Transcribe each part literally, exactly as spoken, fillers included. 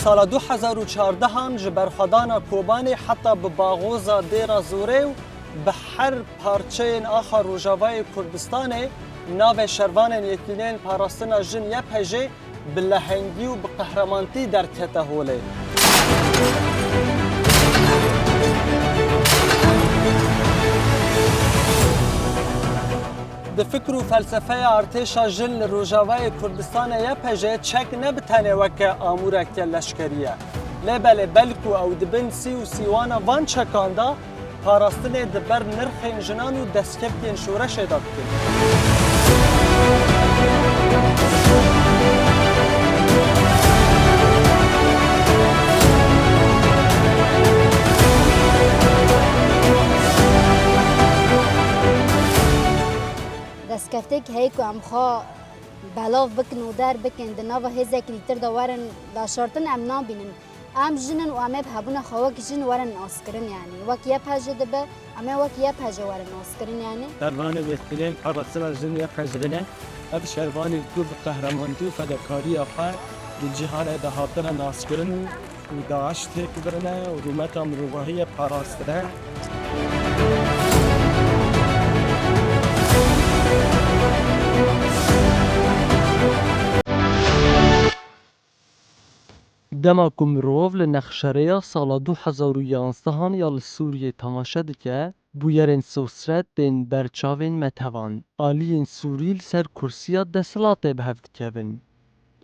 Sala du hezar û çardehan ji berxwedana Kobanê heta bi baxoza Dêra Zorê û bi her parçeyên axa Rojavayê Kurdistanê navê şervanên Yekîneyên Parastina Jin Y P J bi lehengî û bi qehremanî derkete holê. Di fikr û felsefeya artêşa jin li Rojavayê Kurdistanê Y P J çek ne bi tenê weke amûreke leşkerî ye, lê belê belkû ew di bin sî û sîwana van çekan de parastinê di ber nirxên jinan û destkeftiyên şoreşê de dikin. Destkeftêk heye ku em xwe belav bikin û derbikin, di nava hêzekî dîtir de werin veşartin, em nabînin. Em jin in û em ê bi hebûna xwe wek jin werin naskirin, yanî wek Y P J dibe, em ê wek Y P J werin naskirin, yanî. Şervanê Yekîneyên Parastina Jin Y P J ne, ev şervanên ku bi qehremanî û fedakariya xwe di cîhanê de hatine naskirin û DAIŞ têk birine û rûmeta mirovahiyê parastine. Dema ku mirov li nexşerêya sala du hezar û yanzdehan ya li Sûriyê temaşe dike, bûyerên sosret tên ber çavên me tevan. Aliyên Sûrî li ser kursiya desthilatê bi hev dikevin.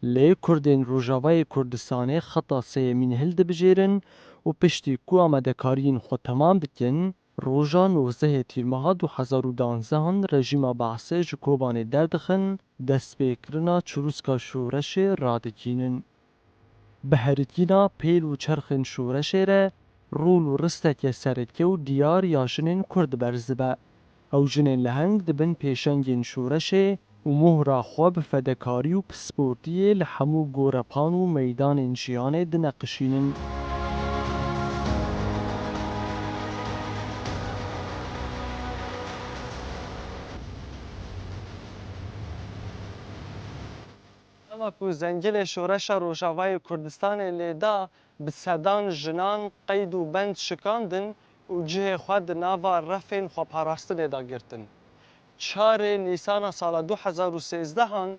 Lê Kurdên Rojavayê Kurdistanê xeta sêyemîn hildibijêrin û piştî ku amadekariyên xwe temam dikin, roja nozdehê Tîrmeha du hezar û danzdehan rejîma Be'sê ji Kobanê derdixin, destpêkirina çirûska şoreşê radigihînin. Bi herikîna pêl û çerxên şoreşê re rol û risteke sereke û diyar ya jinên Kurd berz dibe. Ew jinên leheng dibin pêşengên şoreşê û mohra xwe bi fedekarî û pisportiyê li hemû gorepan û meydanên jiyanê dineqişînin. Dema ku zengilê şoreşa Rojavayê Kurdistanê lê da, bi sedan jinan qeyd û bend şikandin û cihê xwe di nava refên xweparastinê de girtin. Çarê Nîsana sala du hezar û sêzdehan,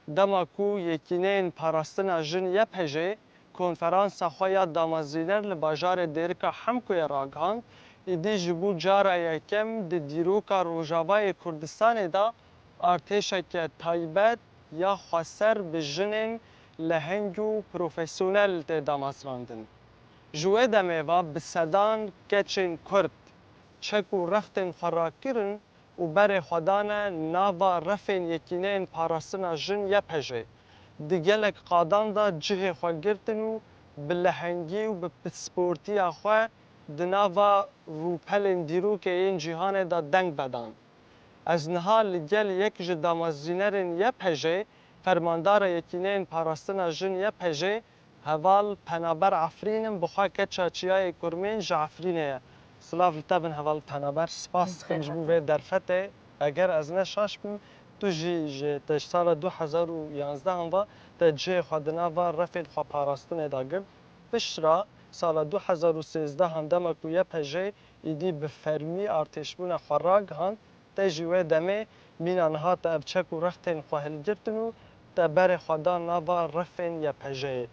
dema ku Yekîneyên Parastina Jin Y P J konferansa xwe ya damezrîner li bajarê Dêrika Hemkoyê ragihand, îdî ji bo cara yekem di dîroka Rojavayê Kurdistanê de artêşeke taybet ya xweser bi jinên leheng û profesyonel tê damezrandin. Ji wê demê ve bi sedan keçên Kurd çek û rextên xwe rakirin û berê xwe dane nava refên Yekîneyên Parastina Jin Y P J di gelek qadan de cihê xwe girtin û bi lehengî û bi pisportiya xwe di nava rûpelên dîrokê yên cîhanê de deng vedan. Ez niha li gel yek ji damezrînerên Y P J, fermandara Yekîneyên Parastina Jin Y P J, Heval Penaber Efrîn im, bi xwe keça Çiyayê Kurmên ji Efrînê ye. Silav li te bin Heval Penaber, spas dikim ji bo vê derfetê. Eger ez ne şaş bim, tu jî ji te ji sala du hezar û yanzdehan ve te cihê xwe di nava refên xweparastinê de girt. Piştre sala du hezar û sêzdehan dema ku Y P J îdî bi fermî artêşbûna xwe ragihand, te jî wê demê mîna niha te ev çek û rextên xwe hilgirtin û te berê xwe da nava refên Y P J'ê.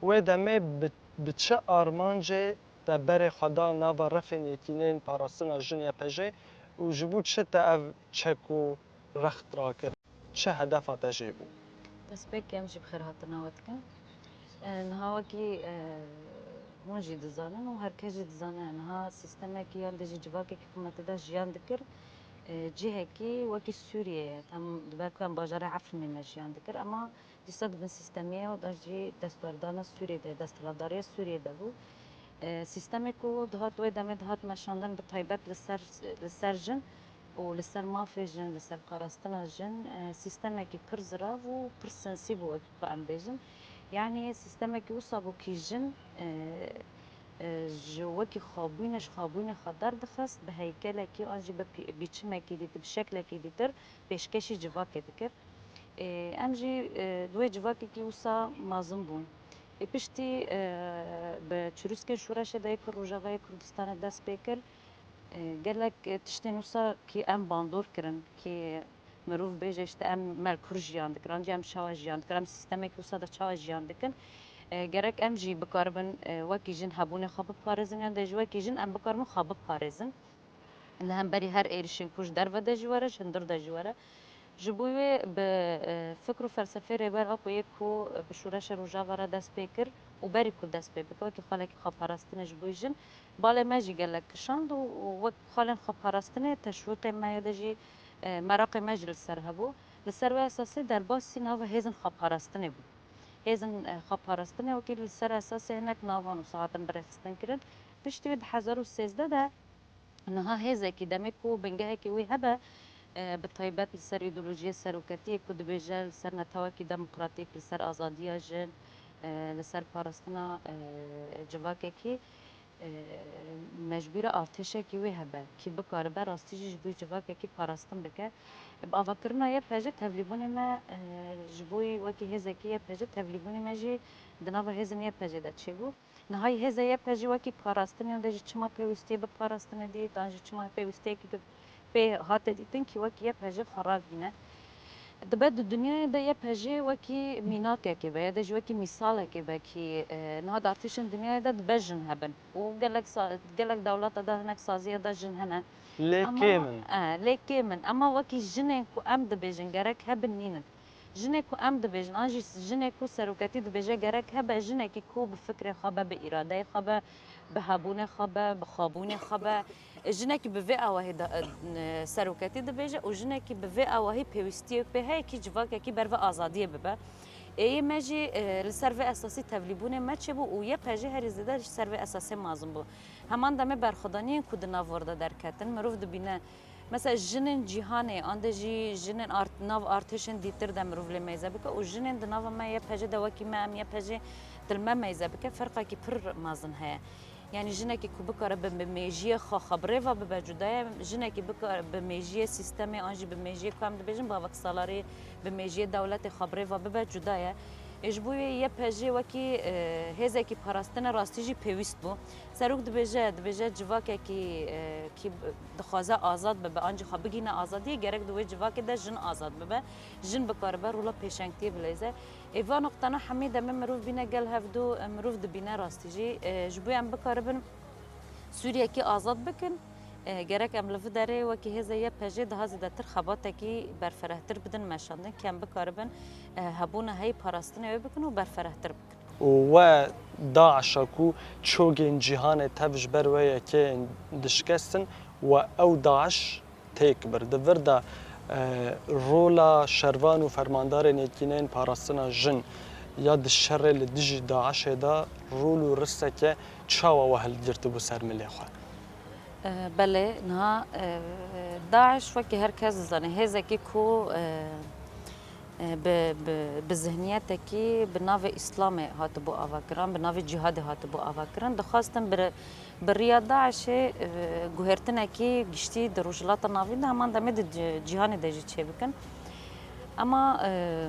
Wê demê bi, bi çi armancê te berê xwe da nava refên Yekîneyên Parastina Jin Y P J'ê û ji bo çi te ev çek û rext rakir? Çi hedefa te jê bû? Destpêkê em jî bi xêrhatina we dikin. E, niha wekî, e, hûn jî dizanin û her kes jî dizane, niha sîstemekî yan de jî civakekî ku me tê de jiyan dikir, e, cihekî wekî Sûriyê ye. Em di ber ku em bajarê Efrînê me jiyan dikir, ema dîsa di bin sîstemê ye û da jî destwerdana Sûriyê de, desthilatdariya Sûriyê de bû. E, sîstemê ku dihat wê demê dihat meşandin, bi taybet li ser, li ser jin û li ser mafê jin, li ser parastina jin, e, sîstemekî pir zirav û pir sinsî bû, wekî ku em bêjin. Yanî sîstemekî wisa bû kî jin, e, e, ji wekî xwebûyînê, ji xwebûyînê xwe derdixist, bi heykelekî an jî bi pî-, biçimekî dîtir, bi şeklekî dîtir pêşkêşî civakê dikir. Ê, em jî, e, li wê civakekî wisa mezin bûn. Ê piştî, e, bi çirûskên şoreşê de yê ku Rojavayê Kurdistanê dest pê kir, e, gelek tiştên wisa kî em bandor kirin, kî mirov bêje, işte, em melkur jiyan dikin, an jî em çawa jiyan dikin, em sîstemekî wisa de çawa jiyan dikin. E, gerek em jî bikaribin, e, wekî jin hebûnê xwe biparêzin, yan de jî wekî jin em bikaribin xwe biparêzin. Li hemberî her êrişên ku ji derve de jî were, ji hundir de jî were. Ji bo wê bi, e, fikr û felsefeyê Rêber Apo yê ku bi şoreşa Rojava re dest pê kir û berî ku dest pê bike, wekî xalekî xweparastinê ji bo jin, balê me jî gelek kişand û, û wek xalên xweparastinê teşwîqê me ya de jî, e, meraqê me jî li ser hebû. Li ser wê esasê derbasî nava hêzên xweparastinê bû. Hêzên, e, xweparastinê wekî li ser esasê hinek navan wisa hatin birêxistin kirin. Piştî wê di hezar û sêzdeh de niha hêzekî demê ku bingehekî wî hebe, e, bi taybet li ser îdeolojiyê seroketiyê ku dibêje li ser netewekî demokratîk, li ser azadiya jin, e, li ser parastina, e, civakekî, e, mecbûre artêşekî wê hebe, kî bikaribe rastî jî ji bo civakekî parastin bike. Bi avakirina Y P J tevlîbûnê me, e, ji bo wekî hêzekî Y P J tevlîbûnê me jî di nava hêzên Y P J de çêbû. Niha hêza Y P J wekî parastin, yan de jî çima pêwîstî ye bi parastinê dît, an jî çima pêwîstiyekî bi pê hate dîtin kî wekî Y P J xwe ravîne. Dibe di dinyayê de Y P J wekî mînakekê be, ya de jî wekî mîsalekê be kî, e, niha di artêşên dinyayê de dibe jin hebin. Û gelek sa-, gelek dewleta de hinek saziya de jin hene. Lê Ama, kêm in. e, lê kêm in. Ema wekî jinên ku em dibêjin gerek hebin nînin. Jinê ku em dibêjin, an jî jinê ku seroketî dibêje gerek hebe jinekî ku bi fikrê xwe be, bi îradeyê xwe be, bi hebûnê xwe be, bi xwebûnê xwe be. Jinekî bi vê awahî de, e, seroketî dibêje û jinekî bi vê awahî pêwîstiyê pê heye kî civakekî ber vê azadiyê bibe. Êyê me jî, e, li ser vê esasî tevlîbûnê me çêbû û Y P J herî zêde ji ser vê esasê mezin bû. Heman demê berxwedaniyên ku di nav wir de derketin, mirov dibîne, mesela jinên cîhanê, an de jî jinên art-, nav artêşên dîtir de mirov lê meyze bike û jinên di nava me Y P J de wekî me em Y P J dil me meyze bike, ferqekî pir mezin heye. Yanî jinekî ku bikare bi, bi mêjiyê xwe, xwe bi rê ve bibe cuda ye, jinekî bikare bi mêjiyê sîstemê an jî bi mêjiyê ku em dibêjin bi avaksalarê, bi mêjiyê dewletê xwe bi rê ve bibe cuda ye. Ê ji bo wê Y P J wekî, e, hêzekî parastinê rastî jî pêwîst bû. Serok dibêje, dibêje civakekî, e, kî dixwaze azad bibe, an jî xwe bigihîne azadiyê, gerek di wê civakê de jin azad bibe, jin bikaribe rola pêşengtiyê bileyze. Ê van noqtana hemî demê mirov bîne gel hevdu, e, mirov dibîne rastî jî. E, ji bo em bikaribin Sûriyekî azad bikin, e, gerek em li vi derê wekî hêza Y P J daha zêdetir xebatekî berferehtir bidin meşandin, kî em bikaribin, e, hebûna heyî parastinê wê bikin û berferehtir bikin. Û we DAIŞa ku çogên cîhanê tev ji ber we yekê dişkestin, we ew DAIŞ têk bir. Di vir de, e, rola şervan û fermandarên yekîneyên parastina jin ya di şerê li dijî DAIŞê de rol û riseke çawa we hilgirtibû ser milê xwe? E, belê, niha, e, DAIŞ wekî her kes dizane, hêzekî ku, e, e, bi, bi, bi zihniyetekî bi navê Îslamê hatibû avakirin, bi navê cîhadê hatibû avakirin, dixwastin bi, bi riya DAIŞê, e, guhertinekî giştî di Rojhilata Navîn de, heman demê di ci-, cîhanê de jî çêbikin. Ema, e,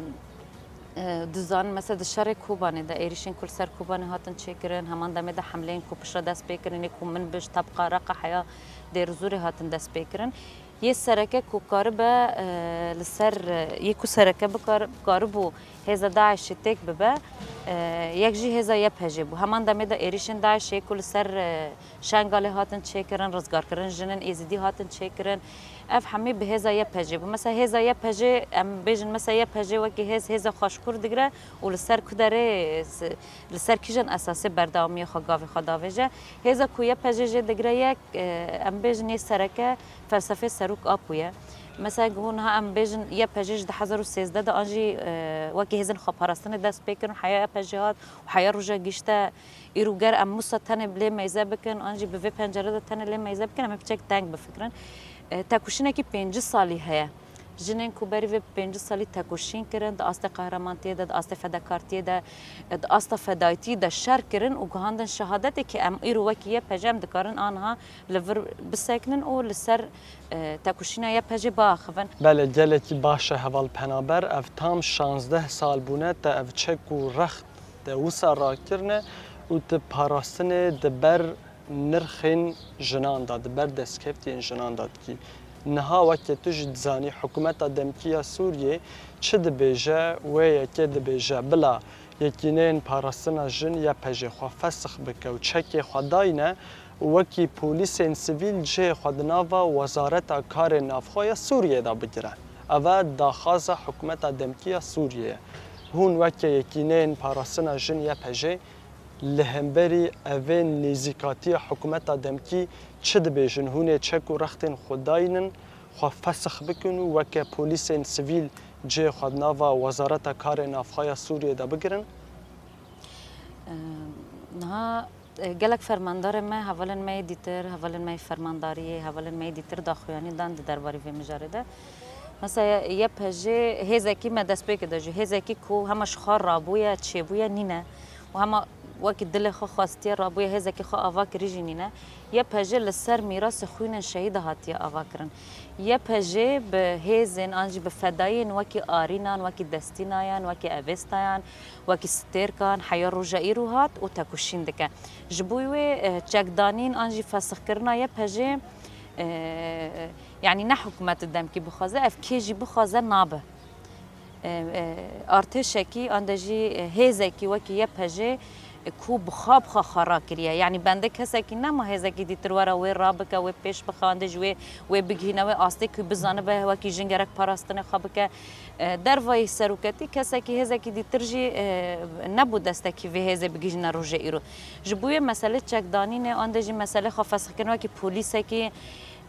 e, dizanin, mesela di şerê Kobanê de, êrîşên ku li ser Kobanê hatin çêkirin, heman demê de hemleyên ku piştre dest pê kirinê ku min bişt, tebqa Reqa heya Dêrizorê hatin dest pê kirin. Yê sereke ku karibe, e, li ser, e, yê ku sereke bikar-, karibû hêza DAIŞê têk bibe, e, yek jî hêza Y P J bû. Heman demê de êrîşên DAIŞê ku li ser, e, Şengalê hatin çêkirin, rizgarkirin jinên Êzidî hatin çêkirin. Ev hemî bi hêza Y P J bû. Mesela hêza Y P J, em bêjin mesela Y P J wekî hêz, hêza xwe ji kur digire û li ser ku derê, s-, li ser kîjan esasê berdewamiya xwe gavê xwe davêje. Hêza ku Y P J jê digire yek, e, em bêjin yê sereke felsefê Serok Apo ye. Mesela ku niha em bêjin Y P J ji du hezar û sêzdeh de an jî, e, wekî hêzên xweparastinê dest pê kirin, heya Y P J hat û heya roja gişte. Îro ger em wisa tenê lê meyze bikin, an jî bi vê pencere de tenê lê meyze bikin, em ê piçek teng bifikirin. E, tekoşînekî pêncî salî heye. Jinên ku berî vê pêncî salî tekoşîn kirin, di astê qehremaniyê de, di astê fedakartiyê de, di asta fedayîtiyê de şer kirin û guhandin şehadetê, kî em îro wekî Y P J em dikarin aniha li vir bisekinin û li ser, e, tekoşîna Y P J biaxivin. Belê, gelekî baş e heval Penaber, ev tam şazdeh sal bûne te ev çek û rext te wisa rakirine û tu parastinê di ber nirxên jinan de, di ber destkeftiyên jinan de dikî. Niha weke tu jî dizanî, hikûmeta demkî ya Sûriyê çi dibêje, wê yekê dibêje, bila Yekîneyên Parastina Jin, Y P J, xwe fesix bike û çekê xwe dayne û wekî polîsên sivîl cihê xwe di nava Wezareta Karê Navxwe ya Sûriyê de bigire. Ev e daxwaza hikûmeta demkî ya Sûriyê ye. Hûn weke Yekîneyên Parastina Jin, Y P J, li hemberî evên nêzîkatiya hikûmeta demkî çi dibêjin? Hûn ê çek û rextên xwe daynin, xwe fesix bikin û weke polîsên sivîl cihê xwe di nava Wezareta Karê Navxwe ya Sûriyê de bigirin? Em, niha, e, gelek fermandarê me, hevalên me yê dîtir, hevalên me yê fermandariyê, hevalên me yê dîtir daxuyanî dan di derbarî vê mijarê de. Mesela Y P J hêzekî me destpêkê de jî, hêzekî ku hema ji xwe rabûye, çêbûye nîne û hema wekî dilê xwe xwestiye rabûye, hêzekî xwe ava kirî jî nîne. Y P J li ser mîrasê xwînên şehîda hatiye ava kirin. Y P J bi hêzên an jî bi fedayên wekî arînan, wekî destînayan, wekî evêstayan, wekî stêrkan heya roja îro hat û tekoşîn dike. Ji bo wê, eh, çekdanîn an jî fesixkirina Y P J, eh, yanî ne hikûmet demkî bixwaze, ev kê jî bixwaze nabe. E, e, artêşekî, an de jî, e, hêzekî wekî Y P J, e, ku bi xwe bi xwe xwe rakiriye. Yanî bende kesekî nema hêzekî dîtir were wê rabike, wê pêş bixe, an de jî wê, wê bigihîne wê astê ku bizanibe wekî jin gerek parastinê xwe bike. E, dervayî seroketî kesekî hêzekî dîtir jî, e, nebû destekî vê hêzê bigihîne rojê îro. Ji bo yê meselê çekdanînê, an de jî meselê xwe fesixkirin wekî polîsekî,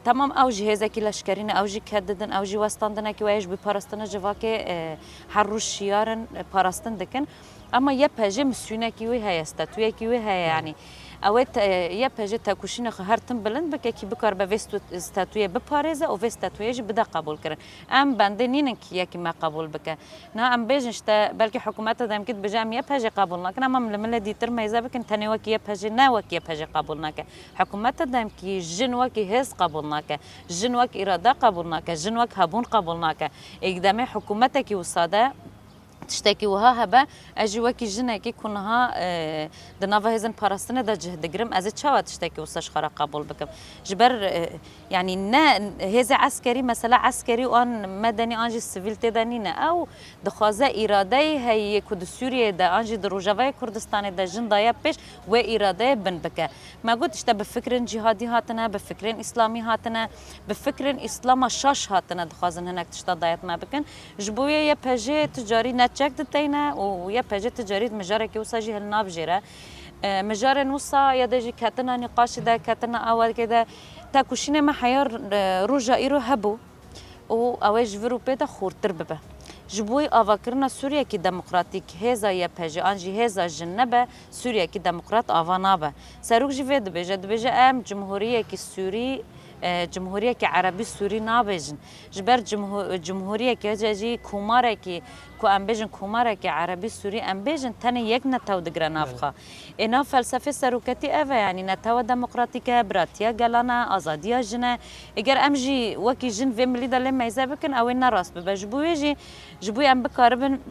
Temam, ew jî hêzekî leşkerî ne, ew jî ked didin, ew jî westandinekî we ye ji bo parastina civakê, e, her roj şiyar in, e, parastin dikin. Ema Y P J misûnekî wê heye, statuyekî wê heye, yanî. Ew ê te-, Y P J tekoşînê xwe her tim bilind bike, kî bikaribe vê stu-, statuyê biparêze û vê statuyê jî bide qebûlkirin. Em bendê nînin kî yekî me qebûl bike. Niha em bêjin işte, belkî hikûmeta demkî dibêje em Y P J qebûl nakin, ema em li milê dîtir meyze bikin, tenê wekî Y P J ne wekî Y P J qebûl nake. Hikûmeta demkî jin wekî hêz qebûl nake, jin wek îrade qebûl nake, jin wek hebûn qebûl nake. Ê demê hikûmetekî wisa de tiştekî wiha hebe, ez jî wekî jinekî ku niha, e, di nava hêzên parastinê de cih digirim, ez ê çawa tiştekî wisa ji xwe re qebûl bikim? Ji ber, e, yanî ne hêzê eskerî, mesela eskerî û an medenî an jî sivîl tê de nîne. Ew dixwaze îradeyê heye ku di Sûriyeyê de an jî di Rojavayê Kurdistanê de jin daye pêş, wê îradeyê bin bike. Me got, işte, bi fikrên cîhadî hatine, bi fikrên îslamî hatine, bi fikrên îslama şaş hatine, dixwazin hinek tişta dayetme bikin. Ji bo yê Y P J tu carî ne çek diteyne û Y P J tu carî mijarekî wisa jî hilnabijêre. E, mijarên wisa ya de jî ketina nîqaşê de, ketina awakê de, tekoşînê me heya, e, roja îro hebû. Û ew ê ji vir û pê de xurtir bibe. Ji bo avakirina Sûriyekî demokratîk, hêza Y P J an jî hêza jin nebe, Sûriyekî demokrat ava nabe. Serok jî vê dibêje, dibêje, em cumhuriyekî Sûrî, e, cumhuriyekî Erebî Sûrî nabêjin. Ji ber cumhu-, cumhuriyekê jî komarekî, ku em bêjin komarekî Erebî Sûrî, em bêjin tenê yek netew digire nav xwe. Ê nav felsefê seroketî ev e, yanî netewa demokratîk e, biratiya gelan e, azadiya jin e. Eger em jî wekî jin vê milî de lê meyze bikin, ew ê ne rast bibe. Ji bo wê jî, ji bo em bikaribin,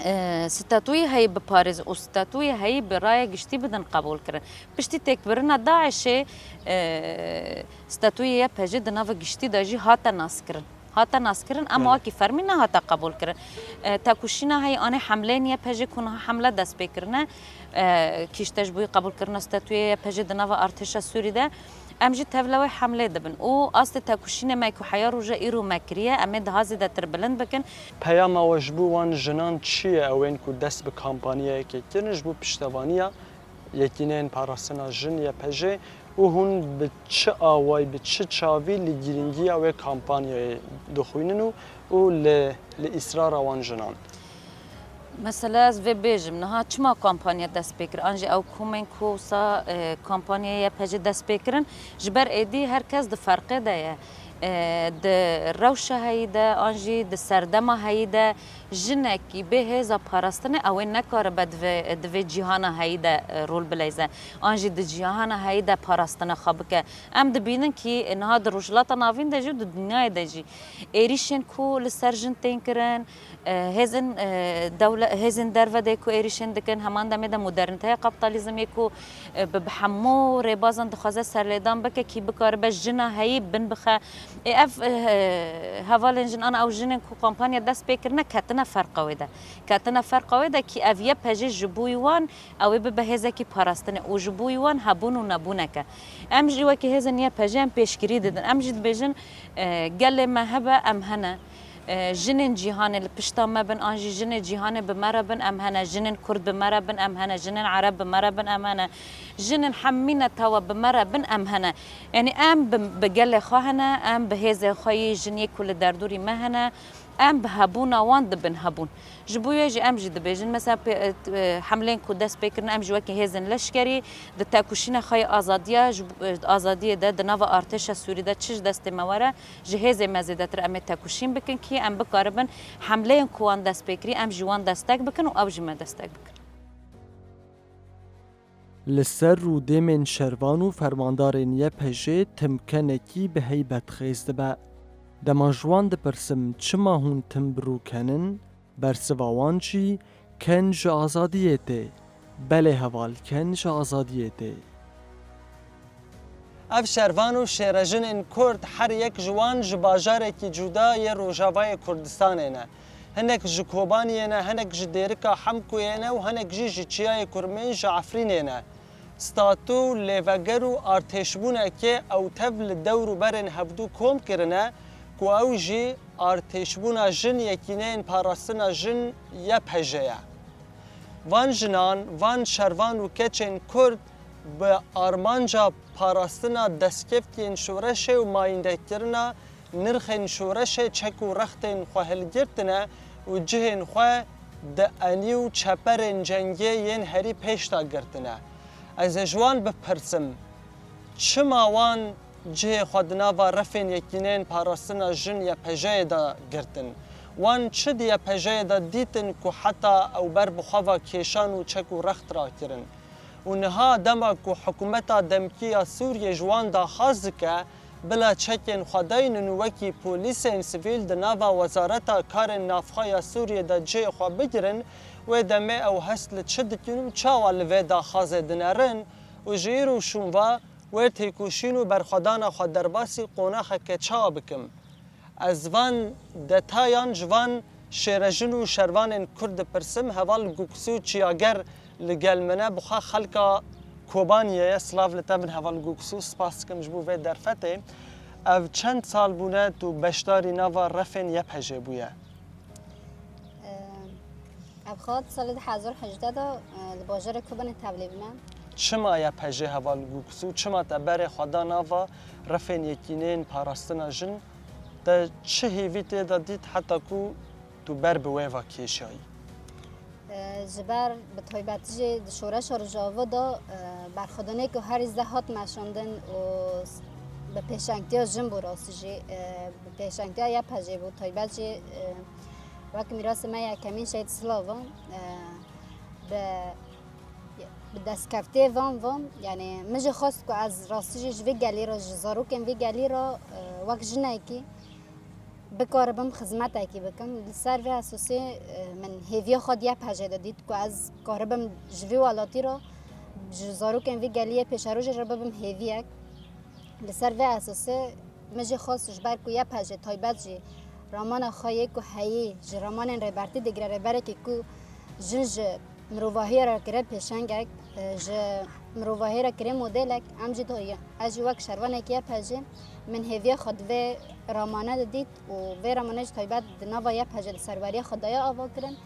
e, statuyê heyî biparêzin û statuyê heyî bi raya giştî bidin qebûlkirin. Piştî têkbirina DAIŞê, e, statuyê Y P J di nava giştî de jî hate naskirin. Hate naskirin, ema wekî fermî nehate qebûlkirin. E, tekoşîna heyî anê hemleyên Y P J ku niha hemle dest pê kirine, e, kîşte ji bo qebûlkirina statuyê Y P J di nava artêşa Sûrî de, em jî tevla wê hemlê dibin. Û astê tekoşînê me ku heya roja îro me kiriye, em ê daha zêdetir bilind bikin. Peyama we ji bo wan jinan çi ye, ew ên ku dest bi kampanyayekê kirin ji bo piştevaniya Yekîneyên Parastina Jin, Y P J, û hûn bi çi awayî, bi çi çavî li girîngiya wê kampanyayê dixwînin û, û li, li îsrara wan jinan? Mesela ez vê bêjim, niha çima kampanya dest pê kir? An jî ew komên ku wisa, e, kampanyaya Y P J dest pê kirin, ji ber êdî her kes di ferqê de ye. E, di rewşa heyî de, an jî di serdema heyî de, Jinekî bê hêza parastinê ew ê nekaribe di vê, di vê cîhana heyî de, e, rol bileyze. An jî di cîhana heyî de parastina xwe bike. Em dibînin kî niha di Rojhilata Navîn de jî û di dinyayê de jî êrîşên ku li ser jin tên kirin, e, hêzên, e, dewle-, hêzên derve de ku êrîşên dikin, heman demê de modernîteya kapitalizmê ku, e, bi, bi hemû rêbazan dixwaze serlêdan bike kî bikaribe jina heyî bin bixe. Ê, ev, e, hevalên jinan, ew jinên ku kampanya dest pê kirine, ketine ferqa wê de. Ketine ferqa wê de kî ev Y P J ji bo wan ew ê bibe hêzekî parastinê û ji bo wan hebûn û nebûnek e. Em jî wekî hêzên Y P J em pêşgirî didin. Em jî dibêjin, e, gelê me hebe em hene. E, jinên cîhanê li pişta me bin, an jî jinê cîhanê bi me re bin, em hene. Jinên Kurd bi me re bin, em hene. Jinên Ereb bi me re bin, em hene. Jinên hemî netewe bi me re bin, em hene. Yanî em bi, bi gelê xwe hene, em bi hêzên xwe yê jin yê ku li derdorî me hene, em bi hebûna wan dibin hebûn. Ji bo wê jî em jî dibêjin, mesela pê-, e, hemlên ku dest pê kirin, em jî wekî hêzên leşkerî di tekoşîna xwe yê azadiya, ji bo, e, azadiyê de di nava artêşa Sûrî de çi ji destê me were, ji hêzê me zêdetir em ê tekoşîn bikin kî em bikaribin hemleyên ku wan dest pê kirî, em jî wan destek bikin û ew jî me destek bikin. Li ser rûdêmên şervan û fermandarên Y P J tim kenekî bi heybet xêz dibe. Dema ji wan dipirsim, çima hûn tim bi rû kenin? Bersiva wan jî, ken ji azadiyê tê. Belê heval, ken ji azadiyê tê. Ev şervan û şêrejinên Kurd her yek ji wan ji bajarekî cuda yê Rojavayê Kurdistanê ne. Hinek ji Kobaniyê ne, hinek ji Dêrika Hemkûyê ne û hinek jî ji Çiyayê Kurmên ji Efrînê ne. Statû, lêveger û artêşbûnekê ew tev li dewr û berên hevdû kom kirine ku ew jî artêşbûna jin yekîneyên parastina jin Y P J ye. Van jinan, van şervan û keçên Kurd bi armanca parastina destkeftiyên şoreşê û mayîndekirina nirxên şoreşê çek û rextên xwe hilgirtine û cihên xwe di enî û çeperên cengê yên herî pêş de girtine. Ez ê ji wan bipirsim, çima wan cihê xwe di nava refên yekîneyên parastina jin Y P J'yê de girtin? Wan çi di Y P J'yê de dîtin ku heta ew ber bi xwe ve kêşan û çek û rext rakirin? Û niha dema ku hikûmeta demkî ya Sûriyê ji wan daxwaz dike, bila çekên xwe deynin û wekî polîsên sivîl di nava Wezareta Karên Navxwe ya Sûriyê de cihê xwe bigirin, wê demê ew hest li çi dikin û çawa li vê daxwazê dinerin? Û ji îro şûn ve wê têkoşîn û berxwedana xwe derbasî qonaxeke çawa bikim? Ez van detayan ji van şêrejin û şervanên Kurd dipirsim. Heval Guksu Çiyager li gel min e, bi xwe xelka Kobaniyê ye. Silav li te bin heval Guksu, spas dikim ji bo vê derfetê. Ev çend sal bûne tu beşdarî nava refên Y P J'ê bûye? Ev xwe di salê du hezar hejdeh de, e, li bajarê Kobanê tevlî bûme. Çima Y P J heval Guksu, çima te berê xwe da nava refên yekîneyên parastina jin? Te çi hêvî tê de dît heta ku tu ber bi wê ve kêşayî? E, ji ber bi taybetî jî di şoreşa Rojava de, e, berxwedanê ku herî zêde hat meşandin û s-, bi pêşengtiya jin bû rastî jî, e, bi pêşengtiya Y P J'ê bû, taybet jî, e, wek mîrasê me yekemîn Şehîd Silav e, e, bi, bi destkeftiyê van van, yanî min jî xwest ku ez rastî jî ji vê gelî re, ji zarokên vê gelî re, e, wek jinekî bikaribim xizmetekî bikim. Li ser vê esasê, e, min hêviya xwe di Y P J'ê de dît ku ez karibim ji vê welatî re, ji zarokên vê geliyê pêşerojê re bibim hêviyek. Li ser vê esasê min jî xwest ji ber ku Y P J taybet jî ramana xwe yê ku heyî ji ramanên Rêbertî digire, rêberekî ku jin ji mirovahiya re kire pêşengek, e, ji mirovahiya re kire modelek, em jî doye. Ez jî wek şervanekî Y P J'ê min hêviya xwe di vê ramane de dît û vê ramane jî taybet di nava Y P J'ê di serweriya xwe daye ava kirin.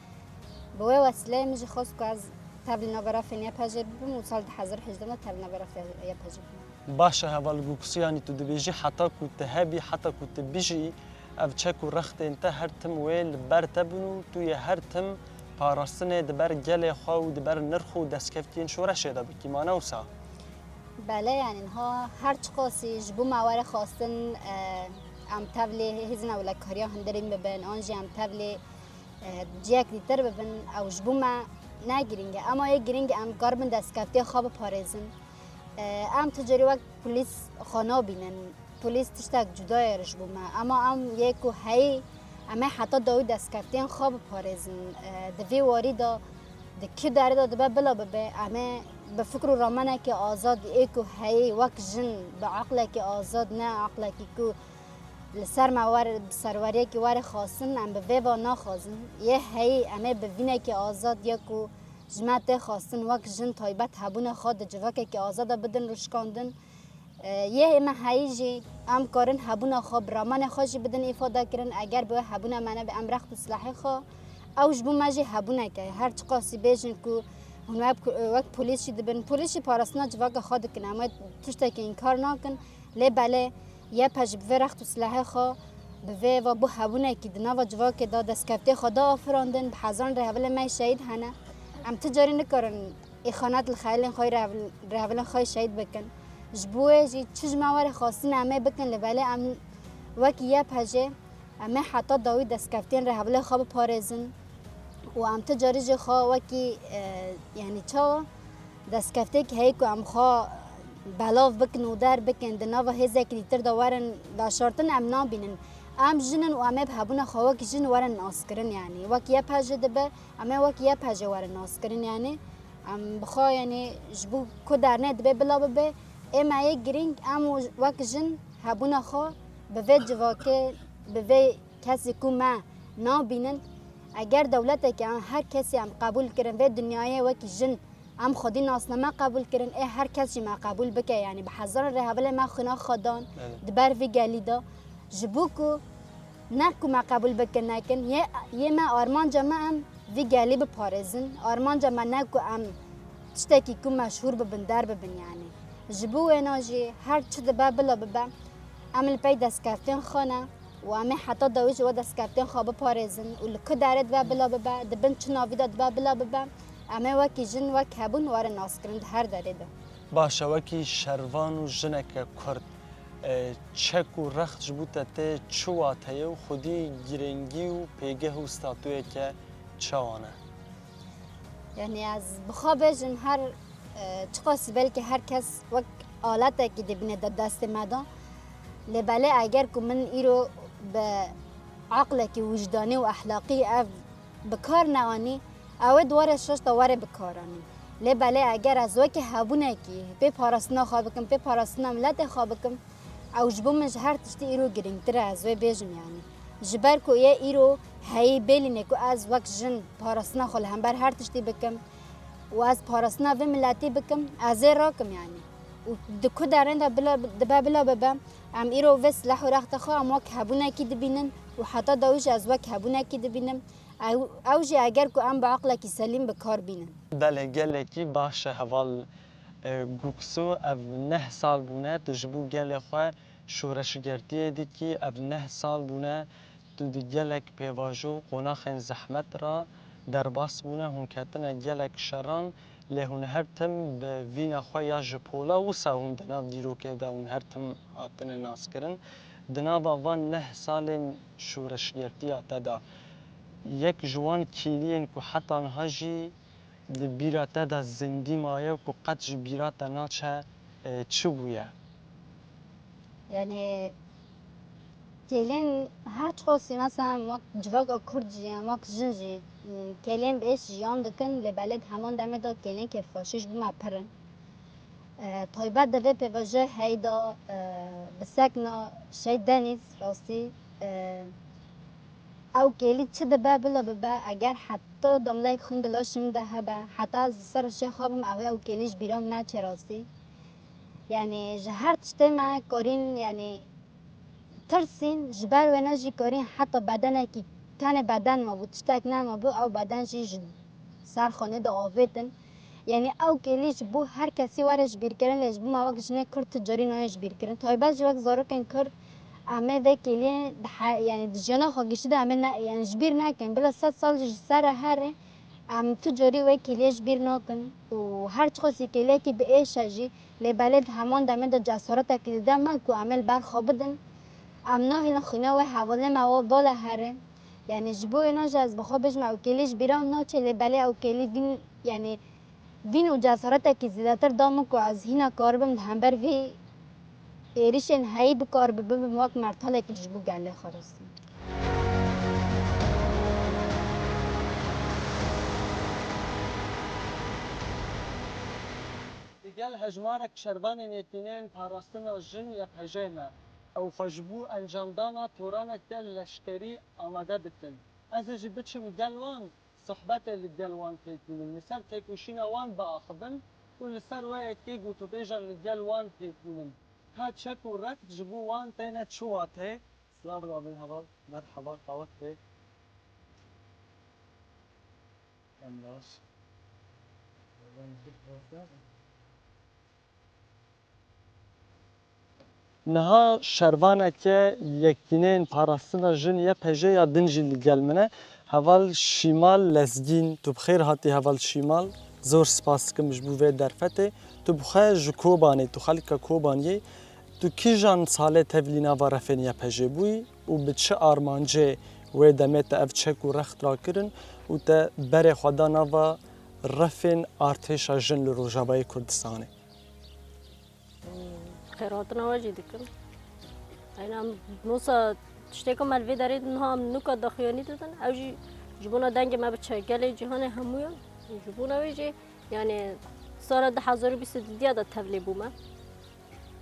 Bi wê wesîleyê min jî xwest ku ez tevlî nava refên Y P J'ê bibim û sal du hezar hejdeh de tevlî nava refên Y P J'ê bûm. Baş e, heval Gûksû, yanî tu dibêjî heta ku tu hebî, heta ku tu bijî, ev çek û rextên te her tim wê li ber te bin û tu yê her tim parastinê di ber gelê xwe û di ber nirx û destkeftiyên şoreşê de bikî, ma ne wisa? Belê, yanî niha her çiqasî ji bo me were xwestin, e, em tevlî hêzên ewlekariya hundirîn bibin, an jî em tevlî e, ciyek dîtir bibin, ew ji bo me ne girîng e. Ema yê girîng e em karibin destkeftiyê xwe biparêzin. E, em tu carî wek polîs xwe nabînin. Polîs tiştek cuda ye ji bo me. Ema em yê ku heyî, em ê heta dawî destkeftiyên xwe biparêzin. E, di vê warî de, di ku derê de dibe bila bibe, em ê bi fikr û ramenekê azad ê ku heyî wek jin, bi aqlekê azad, ne aqlekî ku li ser me were, bi serweriyekî were xwestin, em bi vê ve naxwazin. Yê heyî em ê bi vînekê azad ya ku ji me tê xwestin wek jin taybet hebûna xwe di civakekî azad de bidin rûşkandin. E, yê me heyî jî em karin hebûna xwe bi ramanê xwe jî bidin îfade kirin. Eger bi wê hebûna me nebe em rext û silahê xwe, ew ji bo me jî hebûnek e. Her çiqasî bêjin ku hûn wek, wek polîs jî dibin. Polîs jî parastina civaka xwe dikin. Em wê tiştekî înkar nakin. Lê belê Y P J bi vê rext û silahê xwe, bi vê ve bû hebûnekî di nava civakê de destkeftiyê xwe da afirandin, bi hezaran rêhevilên me yê şehîd hene. Em ti carî nikarin îxanet li xeyalên xwe yê rêhevil-, rêhevilên xwe yê şehîd bikin. Ji bo wê jî çi ji me were xwestin em ê bikin, lê belê em wekî Y P J em ê heta dawî destkeftiyên rêhevilê xwe biparêzin û em ti carî jî xwe wekî, e, yanî çawa destkeftêk heye ku em xwe belav bikin û derbikin, di nava hêzekî dîtir de werin veşartin, em nabînin. Em jin in û em ê bi hebûna xwe wek jin werin naskirin, yanî wek Y P J dibe, em ê wek Y P J werin naskirin, yanî em bi xwe, yanî ji bo ku dernê dibe bila bibe, ê me yê girîng em û wek jin hebûna xwe bi vê civakê, bi vê kesî ku me nabînin, eger dewletekî em her kesî em qebûl kirin vê dinyayê wekî jin, em xwedî nasname qebûl kirin, ê her kes jî me qebûl bike, yanî bi hezaran rêhevilê me xwîna xwe dan Evet. di ber vî gelî de. Ji bo ku ne ku me qebûl bikin nekin, yê, yê me armanca me em vî gelî biparêzin. Armanca me ne ku em tiştekî ku meşhûr bibin, der bibin yanî. Ji bo wêna jî her çi dibe bila bibe, em li pey destkeftên xwe ne û em ê heta dawî ji we destkeftên xwe biparêzin û li ku derê dibe bila bibe, di bin çi navî de dibe bila bibe, em ê wekî jin, wek hebûn werin naskirin di her derê de. Baş e, wekî şervan û jineke Kurd, e, çek û rext ji bo te tê çi wateye û xwedî girîngî û pêgeh û statuyeke çawa ne? Yanî ez bi xwe bêjim her, e, çiqasî belkî her kes wek aletekî dibîne di destê me de. Lê belê eger ku min îro bi aqlekî wijdanî û ehlaqî ev bi kar neanî, ew ê di were şaş de were bi kar anî. Lê belê eger ez wekî hebûnekî pê parastina xwe bikim, pê parastina miletê xwe bikim, ew ji bo min ji her tiştî îro girîngtir e, ez wê bêjim yanî. Ji ber ku yê îro heyî bêlîne ku ez wek jin parastina xwe li hember her tiştî bikim û ez parastina vê miletî bikim, ez ê rakim yanî. Û di ku derên de bila, dibe bila bibe, em îro vê silah û rexta xwe em wek hebûnekî dibînin û heta dawî jî ez wek hebûnekî dibînim. Ew, ew jî eger ku em bi aqlekî selîm bi kar bînin. Belê, gelekî baş e heval, e, Guksu, ev neh sal bûne tu ji bo gelê xwe şoreşgertiyê dikî, ev neh sal bûne tu di gelek pêvajo û qonaxên zehmet re derbas bûne, hûn ketine gelek şeran, lê hûn her tim bi vîna xwe ya ji pola wisa hûn di nav dîrokê de hûn her tim hatine naskirin. Di nava van neh salên şoreşgertiya te de yek ji wan kêliyên ku heta niha jî di bîra te de zindî maye û ku qet ji bîra te naçe, e, çi bûye? Yanî kêlên her çiqasî, mesela wek civaka Kurd jî yan wek jin jî, kêlên bi êş jiyan dikin, lê belê di heman demê de kêlên kêfxweşî ji bo me pir in. E, taybet di vê pêvajoyê heyî de, e, bi sekna Şehîd Denîz, rastî, e, ew kêlî çi dibe bila bibe, eger heta damleyek xwîn di laşê min de hebe, heta ez li ser rişê xwe bim, ew ê ew kêlî ji bîra min neçe rastî. Yanî ji her tiştê me karîn, yanî tirsîn, ji ber wê ne jî karîn heta bedenekî, tenê beden mabû, tiştek nemabû, ew beden jî ji ser xanê de avêtin. Yanî ew kêlî ji bo her kesî were ji bîr kirin, lê ji bo me wek jinê Kurd tu carî nayê ji bîr kirin. Taybet jî wek zarokên Kurd, em ê vê kêliyê di he-, yanî di jiyana xwe giştî de em ê ne, yanî ji bîr nekin. Bila sed sal jî ji ser re here, em tu carî wê kêliyê ji bîr nakin. Û her çiqasî kêliyekî bi êş e jî, lê belê di heman demê de cesaretekî dide me ku em ê li ber xwe bidin. Em nahêlin xwîna wê hevalê me wa bala here. Yani ji bo wêna jî ez bi xwe bêjim ew kêlî ji bîra min naçe, lê belê ew kêlî vîn, yani vîn û cesaretekî zêdetir da min ku ez hîna karibim li hember vî êrişên heyî bikaribim bibim wek mertalekî ji bo gelê xwe rastî. Digel hejmarek şervanên Yekîneyên Parastina Jin Y P J ne. Ew xwe ji bo encamdana toraneke leşkerî amade dikin. Ez ê jî biçim gel wan, sohbetê li gel wan pêk bînim, li ser têkoşîna wan biaxivim û li ser wê yekê gotûbêjan li gel wan pêk bînim. Ka çek û rext ji bo wan têne çi wateyê? Silav rabin heval, merheba, qawet bê. Em baş. Niha şervaneke Yekîneyên Parastina Jin Y P J ya din jî li gel min e. Heval Şîmal Lezgîn, tu bi xêr hatî heval Şîmal. Zor spas dikim ji bo vê derfetê. Tu bi xwe ji Kobanê, tu xelka Kobaniyê, tu kîjan salê tevlî nava refên Y P J bûyî û bi çi armancê wê demê te ev çek û rext rakirin û te berê xwe da nava refên artêşa jin li Rojavayê Kurdistanê? Xêrhatina we jî dikim. Eyna, nosa tiştê ku me li vê derê niha em nuka daxuyanî didin, ew jî ji bona dengê me biçe gelê cîhanê hemûyan. Ji bona wê jî, yani, sala du hezar û bîst û dudiya de tevlî bûme.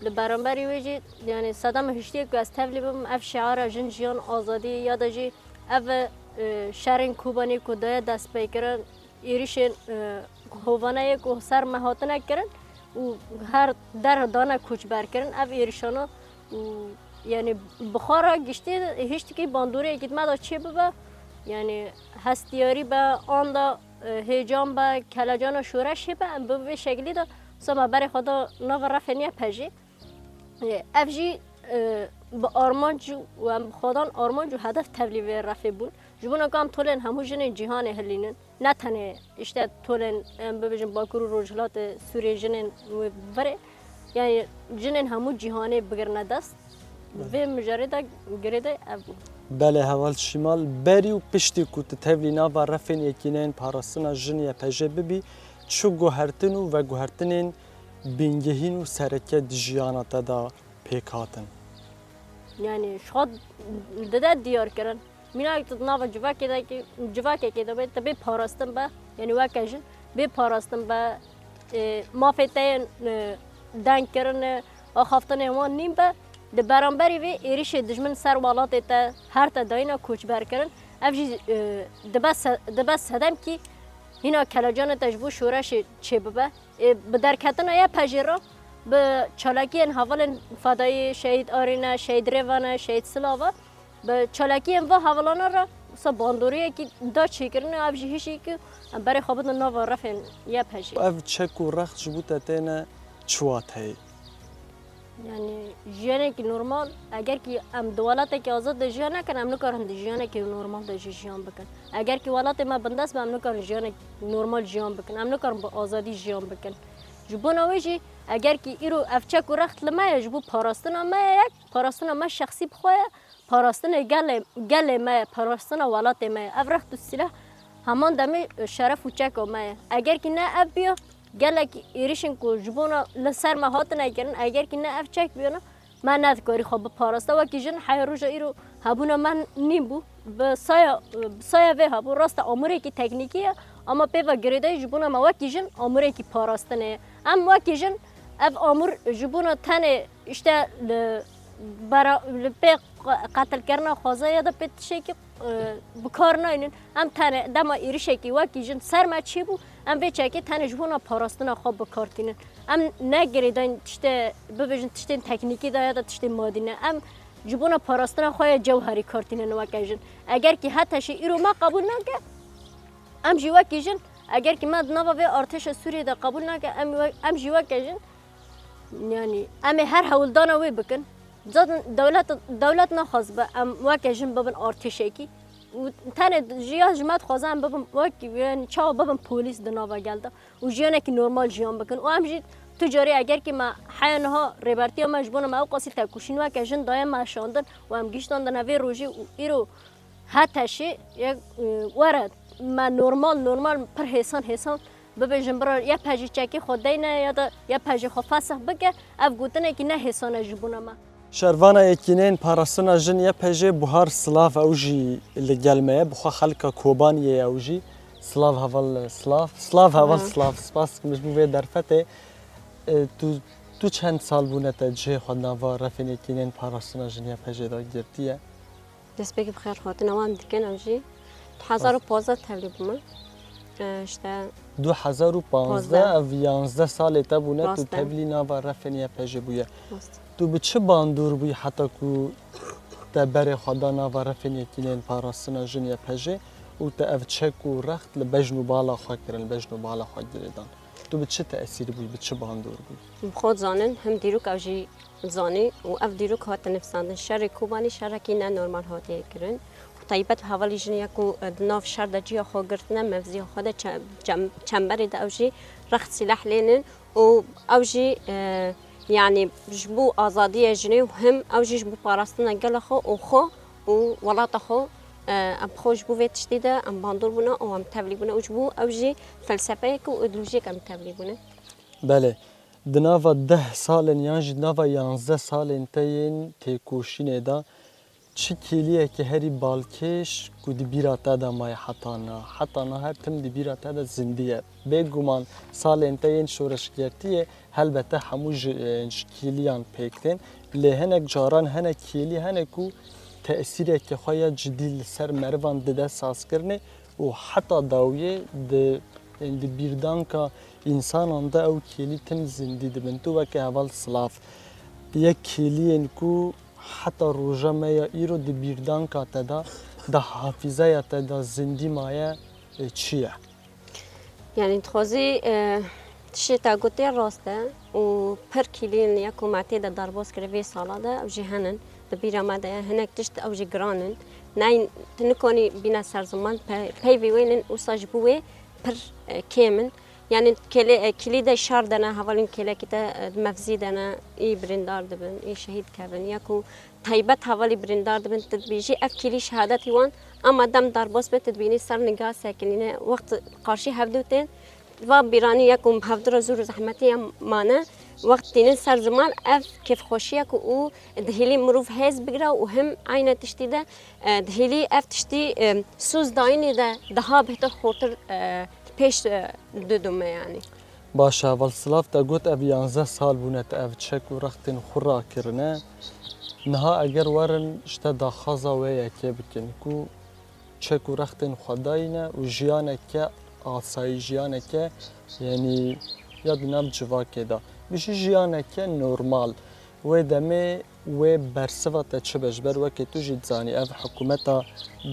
Li beramberî wê jî, yani, sedema hiştiyê ku ez tevlî bim, ev şiara jin, jiyan, azadî ya da jî ev, e, şerên Kobanê ku daye destpêkirin, êrişên, e, hovane yê ku ser me hatine kirin û her der dane koçberkirin, ev êrişana û, yani, bi xwe re giştî hiştikî bandoriyekî me de çê bibe, yani, hestiyarî be, anda, e, hêcan be, kelecana şoreşê be, em bi vê şeklî de wisa me berê xwe da nava refê nîye pejê. E, ev jî, e, bi armanc û em bi xwedan armanc û hedef tevlî vê refê bûn. Ji bona ku em tolên hemû jinên cîhanê hilînin. Ne tenê, işte, tolên, em bibêjin, Bakur û Rojhilatê Sûriyê jinên wê virê, yani jinên hemû cîhanê bigirine dest. Belê. Vê mijarê de girêdayî ev bû. Belê, heval Şîmal, berî û piştî ku tu tevlî nava refên Yekîneyên Parastina Jin Y P J bibî, çi guhertin û veguhertinên bingehîn û sereke di jiyana te de pêk hatin? Yani, ji xwe dide diyar kirin. Mînak tu di nava civakê de kî, civakekê de be, tu bê parastin be, yani weke jin, bê parastin be, e, mafê te yên, e, dengkirin, e, axaftinê wan nîn be, di beramberî vê êrişê dijmin ser welatê te, her te dayîna koçberkirin, ev jî, e, dibe se-, dibe sedemkî hîna kelecanê te ji bo şoreşê çêbibe. E, bi derketina Y P J re, bi çalakiyên hevalên fedayî, Şehîd Arîne, Şehîd Rêvane, Şehîd Silava, bi çalakiyên va hevalana re wisa bandoriyekî da çêkirinê, ev jî hişî ku em berê xwe bidin nava refên Y P J. Ev çek û rext ji bo te têne çi wateyê? Yani, jiyanekî normal, eger kî em di welatekî azad de jiyan nekin, em nikarin di jiyanekî normal de jî jiyan bikin. Eger kî welatê me bindest be, em nikarin jiyanek normal jiyan bikin. Em nikarin bi azadî jiyan bikin. Ji bona wê jî, eger kî îro ev çek û rext li me ye, ji bo parastina me ye yek, parastina me şexsî bi xwe ye, parastinê gelê, gelê me ye, parastina welatê me ye. Ev rext û sîleh heman demê, e, şeref û çeka me ye. Eger kî ne ev biya, gelek êrişên ku ji bona li ser me hatine kirin, eger kî ne ev çek biyana, me nedikarî xwe biparasta. Wekî jin heya roja îro hebûna me nîn bû. Bi saya, bi saya vê hebû. Rast e, amûrekî teknîkî ye, ama pê ve girêdayî ji bona me wekî jin amûrekî parastinê ye. Em wekî jin ev amûr ji bona tenê işte li bera-, li pê qetilkirina xweza ya da pê tiştekî, e, bi kar naynin. Em tenê dema êrişekî wekî jin ser me çêbû, em vê çekê tenê ji bona parastina xwe bi kar tînin. Em ne girêdayîn tiştê, bibêjin tiştên teknîkî de ya da tiştên madî ne. Em ji bona parastina xwe ya cewherî kar tînin weke jin. Eger kî heta şî îro me qebûl nake, em jî wekî jin, eger kî me di nava vê artêşa Sûriyê de qebûl nake, em we-, em jî weke jin, yani, em ê her hewldana wê bikin. Zaten dewlet, dewlet naxwazibe em weke jin bibin artêşekî. Û tenê ji ya ji me dixwaze em bibin wek, yani, çawa bibin polîs di nava gel de. Û jiyanekî normal jiyan bikin. Û em jî tu carî eger kî me heya niha rêbertiya me ji bona me ew qasî tekoşîn weke jin daye me şandin û em gihiştandine vê rojê û îro Heta şî yek, e, were me normal, normal pir hêsan, hêsan bibêjin bira Y P J çekê xwe deyne ya da Y P J xwe fesix bike, ev gotinekî ne hêsan e ji bona me. Şervana Yekîneyên Parastina Jin Y P J Buhar Silav ew jî li gel me ye. Bi xwe xelka Kobaniyê ye ew jî. Silav heval Silav. Silav heval Silav. Silav. Spas dikim ji bo vê derfetê. E, tu, tu çend sal bûne te cihê xwe di nava refên Yekîneyên Parastina Jin Y P J de girtiye? Destpêkê bi xêr hatine wan dikin ew jî. Du hezar û pazdeh tevlî bûme. E, işte Du hezar û pazdeh, pazdeh. Ev yanzdeh salê te bûne tu Rast e. Tevlî nava refên Y P J bûye. Rast. Tu bi çi bandor bûyî heta ku te berê xwe da nava refên Yekîneyên Parastina Jin Y P J û te ev çek û rext li bejn û bala xwe kirin, li bejn û bala xwe girêdan? Tu bi çi tesîr bûyî, bi çi bandor bûyî? Bi xwe zanin, him dîrok ew jî zanî û ev dîrok hate nivîsandin. Şerê Kobanî şerekî ne normal hatiye kirin. Û taybet hevalî jin ya ku, e, di nav şer de ciya xwe girtine, mevziya xwe de çe-, çem-, çemberê de ew jî rext sîleh lênin û ew jî, e, yanî ji bo azadiya jinê û him ew jî ji bo parastina gela xwe û xwe û welata xwe, e, em xwe ji bo vê tiştî de em bandor bûne û em tevlî bûne û ji bo ew jî felsefeyek û îdeolojiyek em tevlî bûne. Belê. Di nava deh salên yan jî di nava yanzdeh salên te yên têkoşînê de çi kêliyeke herî balkêş ku di bîra te de maye heta niha? Heta niha her tim di bîra te de zindî ye. Bêguman salên te yên şoreşgertiyê helbete hemû ji, ji kêliyan pêk tên. Lê hinek caran hene kêlî hene ku tesîreke xwe ya cidî li ser merivan dide sazkirinê û heta dawiyê di, di bîrdanka însanan de ew kêlî tim zindî dibin. Tu weke heval Silav, yek kêliyên ku heta roja me ya îro di bîrdanka te de, di hafîzeya te de zindî maye, e, çi ye? Yanî dixwazî, e, tiştê te gotê rast e û pir kêliyên ya ku me tê de derbas kire vê sala de ew jî henin. Di bîra me de ye. Hinek tişt ew jî giran in. Neyên tu nikonî bîne ser ziman, pe-, peyvê wê nin wisa ji bo wê pir, e, kêm in. Yanî kêlê-, e, kîlî de şer de ne, hevalên kêlekî te, e, mevzî de ne, î birîndar dibin, î şehîd dikevin. Ya ku taybet hevalî birîndar dibin, tu dibêjî ev kîlî şehadetî wan, ama dem derbas be, tu dibînî ser niga sekinîne, wext qarşî hevdû tên, va bîranî ya ku hevdû re zor û zehmetî ya mane, wext tînin ser ziman, ev kêfxweşiya ku û dihêlî mirov hêz bigire û him eyne tiştî de, e, dihêlî ev tiştî, e, soz dayînê de daha bêhtir xortir, e, pêş, e, didûme yanî. Baş e, heval Silav, te got ev yanzdeh sal bûne te ev çek û rextên xwe rakirine. Niha eger werin ji te daxwaza wê yekê bikin ku çek û rextên xwe dayîne û jiyaneke asayî, jiyaneke, yanî ya di nav civakê de bijî, jiyaneke normal. Wê demê wê bersiva te çi be? Ji ber weke tu jî dizanî, ev hikûmeta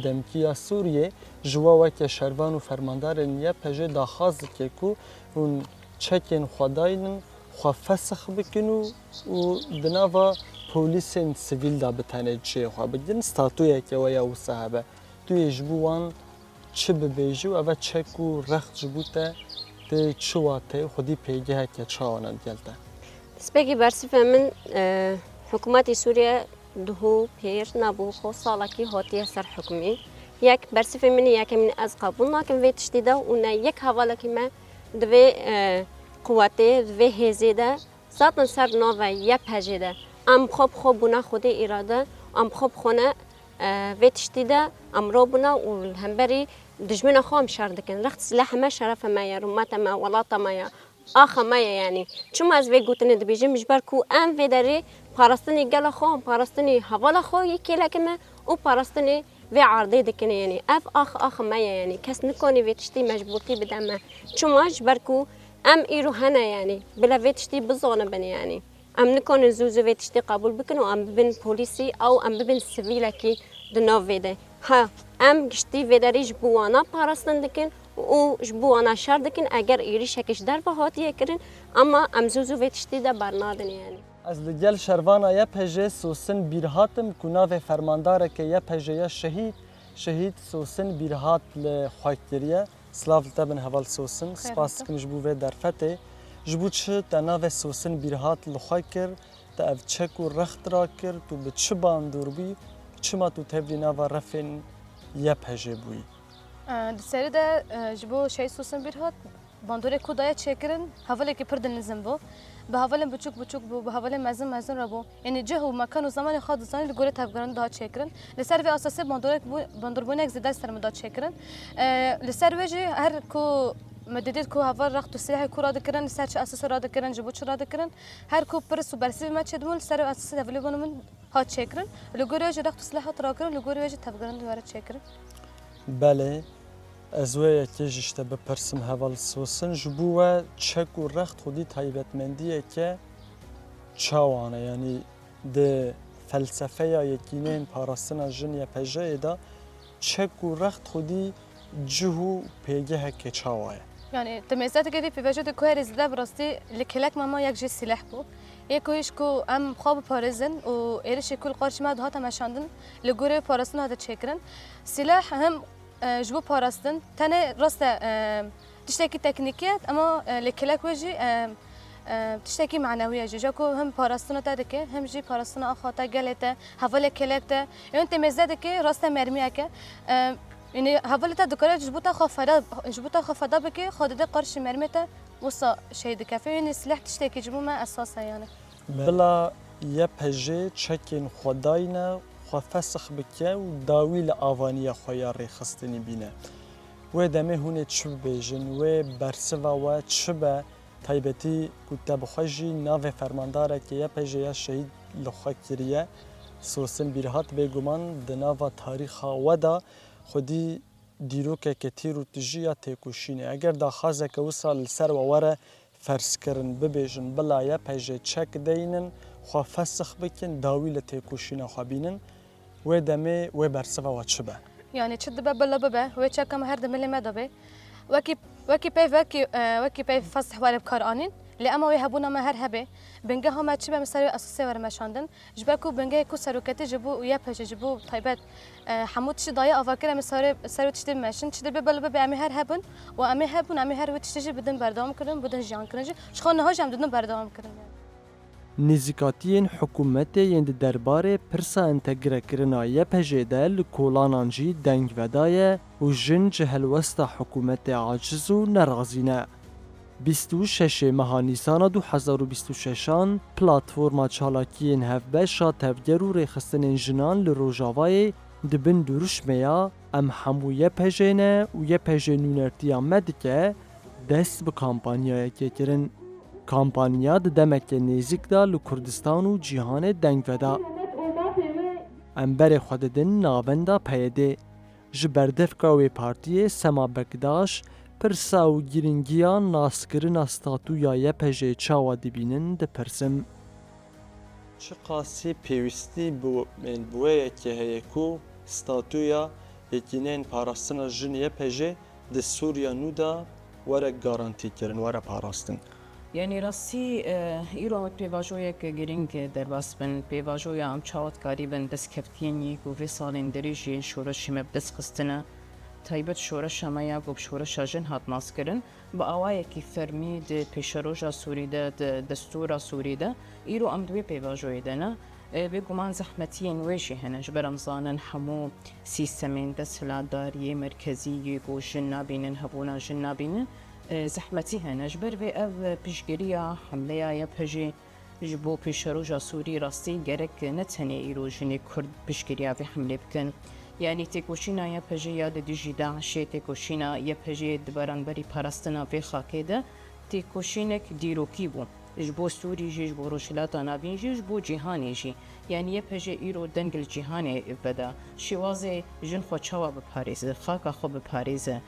demkî ya Sûriyê ji we weke şervan û fermandarên Y P J daxwaz dike ku hûn çekên xwe daynin, xwe fesix bikin û, û di nava polîsên sivîl de bi tenê cihê xwe bigrin, statuyeke we ya wisa hebe. Tu yê ji bo wan çi bibêjî û eve çek û rext ji bo te tê çi wateyê, xwedî pêgeheke çawa ne digel te? Destpêkî bersivê min, e, hikûmetê Sûriye duhû pêr nebû, xwe salekî hatiye ser hikûmê. Yek bersivê min ê yekemîn, ez qebûl nakim vê tiştî de û ne yek hevalekî me di vê, e, quwetê, di vê hêzê de Zaten ser nave Y P J de em xwe bi xwe bûne xwedê îrade, em xwe bi xwe ne, e, vê tiştî de em robûne û li hemberî dijmina xwe em şer dikin. Rext sîleh me şerefa me ye, rûmeta me, welata me ye, axa me ye yanî. Çima ez vê gotinê dibêjim? Ji ber ku em vê derê parastinê gela xwe, parastinê hevala xwe yê kêlekê me û parastinê vê erdê dikin, yanî ev ax, ax me ye, yanî kes nikonî vê tiştî mecbûrtî bide me. Çima? Ji ber ku em îro hene, yanî bila vê tiştî bizanibin, yanî em nikonin zû zû vê tiştî qebûl bikin û em bibin polîsî ew em bibin sivîlekî di nav vê de. Ha, em giştî vê derê ji bo wana parastin dikin û ji bo wana şer dikin, eger êrîşekî ji derve hatiye kirin, ama em zû zû vê tiştî de bernadin, yanî. Ez li gel şervana Y P J Sosin Bîrhat im ku navê fermandareke Y P J ya şehîd, şehîd Sosin Bîrhat li xwe kiriye. Silav li te bin heval Sosin. Xêr Spas dikim. Dikim ji bo vê derfetê. Ji bo çi te navê Sosin Bîrhat li xwe kir, te ev çek û rext rakir, tu bi çi bandor bûyî, çima tu tevlî nava refên Y P J bûyî? E, di serî de, e, ji bo Şehîd Sosin Bîrhat bandorek ku daye çêkirin, hevalekî pir dilnizim bû. Bi hevalên biçûk biçûk bû, bi hevalên mezin mezin re bû. Yanî cih û mekan û zemanê xwe dizanî li gorî tevgerandin dihat çêkirin. Li ser vê esasê bandorek bû, bandorbûnek zêde li ser min dihat çêkirin. E, li ser wê jî her ku me didît ku heval rext û silahê ku radikirin, li ser çi esasê radikirin, ji bo çi radikirin, her ku pirs û bersivê me çêdibûn, li ser vê esasê hevalê bûn min hat çêkirin. Li gorî wê jî rext û silah hat rakirin, li gorî wê jî tevgerandin were çêkirin. Belê, ez wê yekê jî ji te bipirsim heval Sosin, ji bo we çek û rext xwedî taybetmendiyeke çawa ne? Yanî di felsefeya yekîneyên parastina jin Y P J'yê de çek û rext xwedî cih û pêgeheke çawa ye? Yanî, timêzeteke vê pêvajoyê de ku herî zêde bi rastî li kelek me ma yek jî sîleh bû. Yê ku hîş ku em xwe biparêzin û êrişê ku li qarşî me dihate meşandin, li gorî parastina hate çêkirin. Sîleh hem, e, ji bo parastin, tenê rast e, e, tiştekî teknîkî ye, ema, e, li kelek wê jî, e, e, tiştekî manewî ye jî. Ja ku hem parastina te dike, hem jî parastina axa te, gelê te, hevalê kelek te. Ên tê mêze dike, rast e mermiyeke. E, Yanî hevalê te dikare ji bo te xwe feda, ji bo te xwe feda bike, xwe dide qarşî mermê te, wisa şehîd dikeve. Yanî sîleh tiştekî ji bo me esas e yanî. Bila Y P J çekên xwe dayne, xwe fesix bike û dawî li avaniya xwe ya rêxistinî bîne. Wê demê hûn ê çi bibêjin? Wê bersiva we çi be? Taybetî ku te bi xwe jî navê fermandarekê Y P J'ê ya şehîd li xwe kiriye. Sosin Bîrhat bêguman di nava tarîxa we de xwedî dîrokeke tîr û tijî ya têkoşînê. Eger daxwazeke wisa li ser we were ferzkirin, bibêjin, bila Y P J'ê çek deynin, xwe fesix bikin, dawî li têkoşîna xwe bînin, wê demê wê bersiva we çi be? Yanî çi dibe bila bibe, wê çeka me her di milê me de be. Wekî, wekî peyv, wekî, e, wekî peyv fesih were bi kar anîn, lê ema wê hebûna me her hebe. Bingeha me çi be, em ser wê esasê were meşandin. Ji ber ku bingehê ku seroketî ji bo Y P J, ji bo taybet, e, hemû tiştî daye avakir, em ê ser wê, ser wê tiştî bimeşin. Çi dibe bila bibe, em ê her hebin û em ê hebûn, em ê her wê tiştî jî bidin berdewam kirin, bidin jiyan kirin jî. Ji xwe niha jî em didin berdewam kirin. Nêzîkatiyên hikûmetê yên di derbarê pirsa entegrekirina Y P J'ê de li kolanan jî deng vedaye û jin ji helwesta hikûmetê aciz û nerazî ne. Bîst û şeş meha Nîsana du hezar û bîst û şeşan, Platforma Çalakiyên Hevbeş a Tevger û Rêxistinên Jinan li Rojavayê di bin duruşmê ya "Em hemû Y P J ne û Y P J nûnertiya me dike" dest bi kampanyayekê kirin. Kampanya di demeke nêzîk de li Kurdistan û cîhanê deng veda. Em berê xwe didin navenda P Y D'ê. Ji berdevka wê partiyê Sema Bekdaş pirsa û girîngiya naskirina statûya Y P J'ê çawa dibînin, dipirsim. Çiqasî pêwîstî bi, bi wê yekê heye ku statûya Yekîneyên Parastina Jin Y P J di Sûriya nû de were garantîkirin, were parastin? Yanî rastî, e, îro em wek pêvajoyek girîng derbas bin. Pêvajoya em çawa dikarîbin destkeftiyên yî ku vê salên dirêj yên şoreşê me bi dest xistine, taybet şoreşa me ya ku bi şoreşa jin hat naskirin, bi awayekî fermî di pêşeroja Sûrî de, di destûra Sûrî de, îro em di wê pêvajoyê de ne. E, bêguman zehmetiyên wê jî hene. Ji ber em zanin hemû sîstemên desthilatdariyê merkezî yê ku jin nabînin, hebûna jin nabînin, e, zehmetî hene. Ji ber vê ev piştgiriya hemleya Y P J'ê ji bo pêşeroja Sûrî rastî gerek ne tenê îro jinê Kurd piştgiriya vê hemlê bikin. Yanî têkoşîna Y P J'ê ya li dijî DAIŞê, têkoşîna Y P J'ê di beramberî parastina vê xakê de têkoşînek dîrokî bû. Ji bo Sûrî jî, ji bo Rojhilata Navîn jî, ji bo cîhanê jî. Yanî Y P J îro deng li cîhanê veda. Şêwazê jin xwe çawa biparêze, xaka xwe biparêze,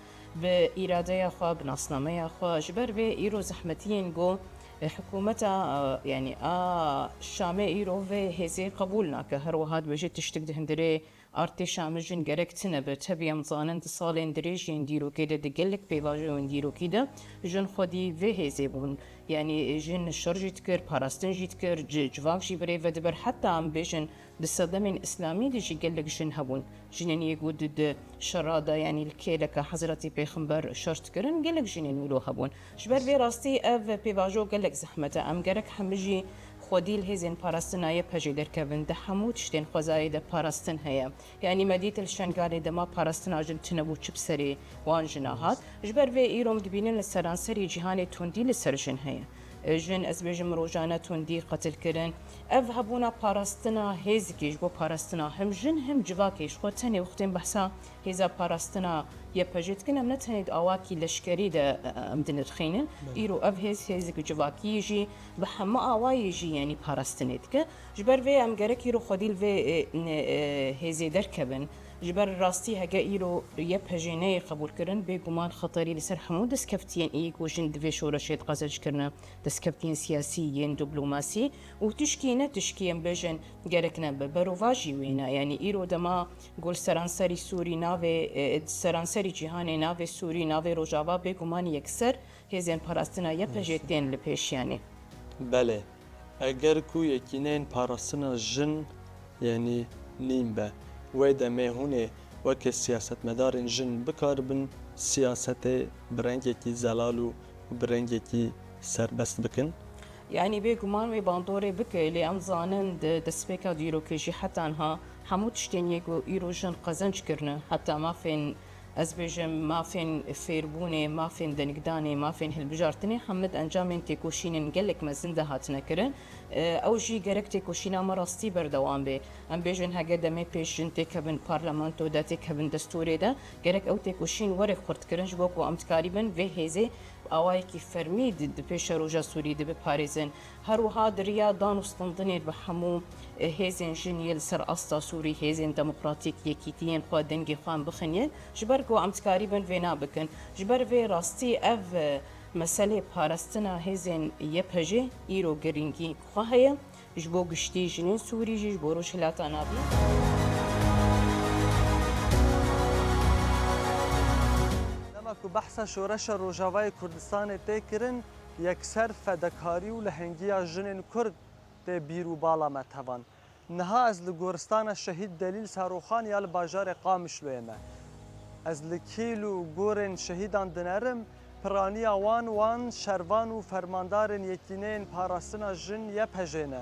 bi îradeya xwe, bi nasnameya xwe. Ji ber vê îro zehmetiyên ku, e, hikûmeta, e, yanî a Şamê îro vê hêzê qebûl nake. Her wiha dibêje tiştik di hundirê artêşa me jin gerek tune be. Tevî em zanin di salên dirêj yên dîrokê de, di gelek pêvajoyên dîrokî de jin xwedî vê hêzê bûn. Yanî jin şer jî dikir, parastin jî dikir, ci-, civak jî bi rê ve diber. Heta em bêjin di sedemên îslamî de jî gelek jin hebûn. Jinên yê ku di, di şera de, yanî li kêleka Hezretî Pêxember şer dikirin, gelek jinên wilo hebûn. Ji ber vê rastî ev pêvajo gelek zehmet e. Em gerek hemî jî Xwedî li hêzên parastina Y P J derkevin, di hemû tiştên xwezayê de parastin heye. Yanî me dît li Şengalê dema parastina jin tune bû, çi bi serê wan jina hat. Ji ber vê îro em dibînin li seranserî cîhanê tundî li ser jin heye. Jin, ez bêjim, rojane tundî qetilkirin. Ev hebûna parastina hêzikî ji bo parastina him jin him civakê, ji xwe tenê wextên behsa hêza parastina Y P J dikin, em ne tenê di awakî leşkerî de, e, em dinirxînin. Belê. Îro ev hêz, hêzik civakî jî, bi hemû awayî jî, yanî parastinê dike. Ji ber vê em gerek îro xwedî li vê, e, ne, e, hêzê derkevin. Ji ber rastî hege îro Y P J neyê qebûlkirin, bêguman xeterî li ser hemû destkeftiyên ê ku jin di vê şoreşê de qezenc kirine, destkeftiyên siyasî, yên diplomasî û tişkî ne tişkî em bêjin gerek nebe. Berovajî wêne, yanî îro dema ku li seranserî Sûrî navê, e, seranserî cîhanê navê Sûrî, navê Rojava bêguman yekser hêzên parastina Y P J tên li pêş, yanî. Belê. Eger ku yekîneyên parastina jin, yanî nîn be, wê demê hûn ê weke siyasetmedarên jin bikaribin siyasetê bi rengekî zelal û bi rengekî serbest bikin? Yanî bêguman wê bandorê bike, lê em zanin di destpêka dîrokê jî heta niha hemû tiştên yê ku îro jin qezenc kirine, heta mafên, ez bêjim, mafên fêrbûnê, mafên denikdanê, mafên hilbijartinê, hemû di encamên têkoşînên gelek mezin de hatine kirin. E, ew jî gerek têkoşîna me rastî berdewam bê. Em bêjin hege demê pêş jin têkevin parlamento de, têkevin destûrê de, gerek ew têkoşîn were xurtkirin ji bo ku em dikarîbin vê hêzê bi awayekî fermî di, di pêşeroja Sûrî de biparêzin. Her wiha di riya dan û standinê bi hemû, e, hêzên jin yê li ser asta Sûrî, hêzên demokratîk, yekîtiyên xwe, dengê xwe em bixinîn, ji ber ku em dikarîbin vêna bikin. Ji ber vê rastî ev, e, meselê parastina hêzên Y P J îro girîngî xwe heye. Ji bo giştî jinên Sûrî jî, ji bo Rojhilata Navîn. Dema ku behsa Şoreşa Rojavayê Kurdistanê tê kirin, yekser fedekarî û lehengiya jinên Kurd tê bîr û bala me tevan. Niha ez li goristana Şehîd Delîl Saroxan ya li bajarê Qamişloyê me. Ez li kîl û gorên şehîdan dinerim, piraniya wan, wan şervan û fermandarên Yekîneyên Parastina Jin, Y P J ne,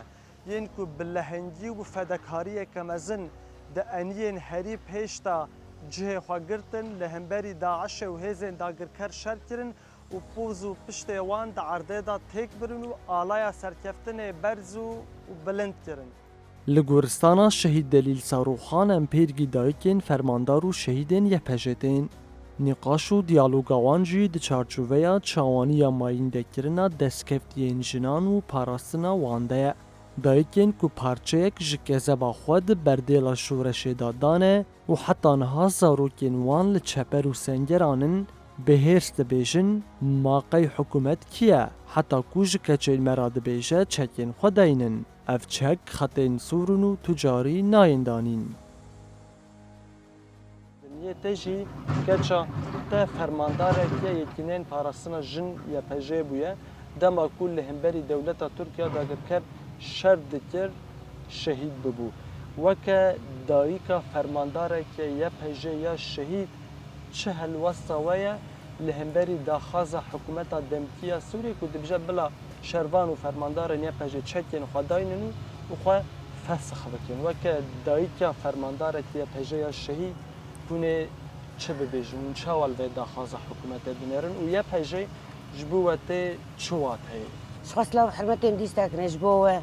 yên ku bi lehengî û bi fedekariyeke mezin di eniyên herî pêş de cihê xwe girtin, li hemberî DAIŞê û hêzên dagirker şer kirin û poz û piştê wan di erdê de têk birin û alaya serkeftinê berz û, û bilind kirin. Li goristana Şehîd Delîl Saroxan em pêrgî dayikên fermandar û şehîdên Y P J tên. Nîqaş û diyaloga wan jî di çarçoveya çawaniya mayîndekirina destkeftiyên jinan û parastina wan de ye. Dayikên ku parçeyek ji kezeba xwe di berdêla şoreşê de dane û heta niha zarokên wan li çeper û sengeran in, bi hêrs dibêjin, ma qey hikûmet kî ye, heta ku ji keçên me re dibêje çekên xwe deynin. Ev çek xetên sor in û tu carî nayên danîn. Yê te jî keça te fermandareke Yekîneyên Parastina Jin, Y P J, bûye, dema ku li hemberî dewleta Tirk ya dagirker şer dikir, şehîd bibû. Weke dayika fermandareke Y P J ya şehîd, çi helwesta we ye li hemberî daxwaza hikûmeta demkî ya Sûriyê ku dibêje bila şervan û fermandarên Y P J çekên xwe daynin û, û xwe fesix bikin? Weke dayika fermandarekî Y P J ya şehîd, hûn ê çi bibêjin? Hûn çawa li vê daxwaza hikûmetê dinêrin û Y P J ji bo we tê çi wateyê? Ji xwe silav û hurmetên dîstekine ji bo we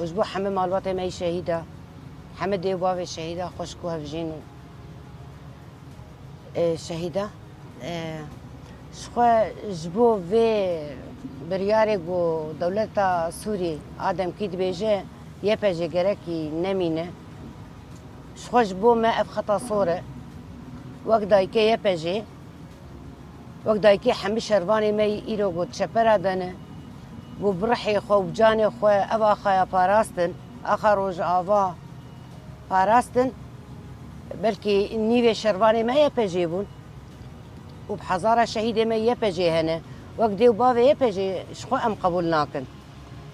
û ji bo hemî malbatê me yî şehîda, hemî dê û bavê şehîda, xweşik û hevjîn û, e, şehîda. E, ji xwe ji bo vê biryarê ku dewleta Sûrî a demkî dibêje Y P J gerekî nemîne. Ji xwe ji bo me ev xeta sor e. Wek dayikê Y P J, wek dayikê hemî şervanê me yî îro ku çepera de ne, ku bi rihê xwe û bi canê xwe ev axaya parastin, axa Rojava parastin, belkî nîvê şervanê me Y P J bûn û bi hezara şehîdê me Y P J hene. Wek dê û bavê Y P J ji xwe em qebûl nakin.